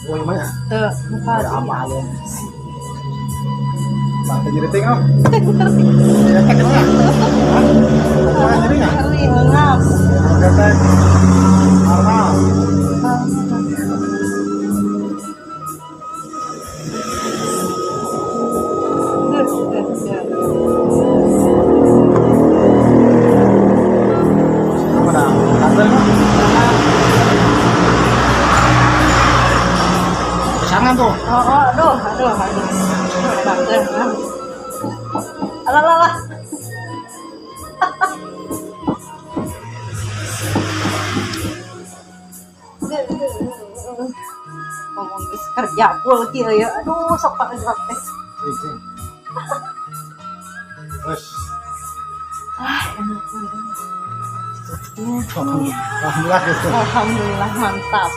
Oh, gimana? Tuh, muka. Ada apa lu? Sampai jadi tengok. Ya, kan gimana? Hah? Gimana jadinya? Ngeri, ngap. Ketek. Normal. Duh, duh, duh. Apa dah? Kantor mah? Kesangan tuh. Oh, aduh, aduh, aduh. Aduh, aduh. Alah, alah, alah. Ngomong geus kerja full kieu ya. Aduh, sok pagerak teh. Sing. Terus. Ah, enak. Alhamdulillah gitu. Alhamdulillah, mantap.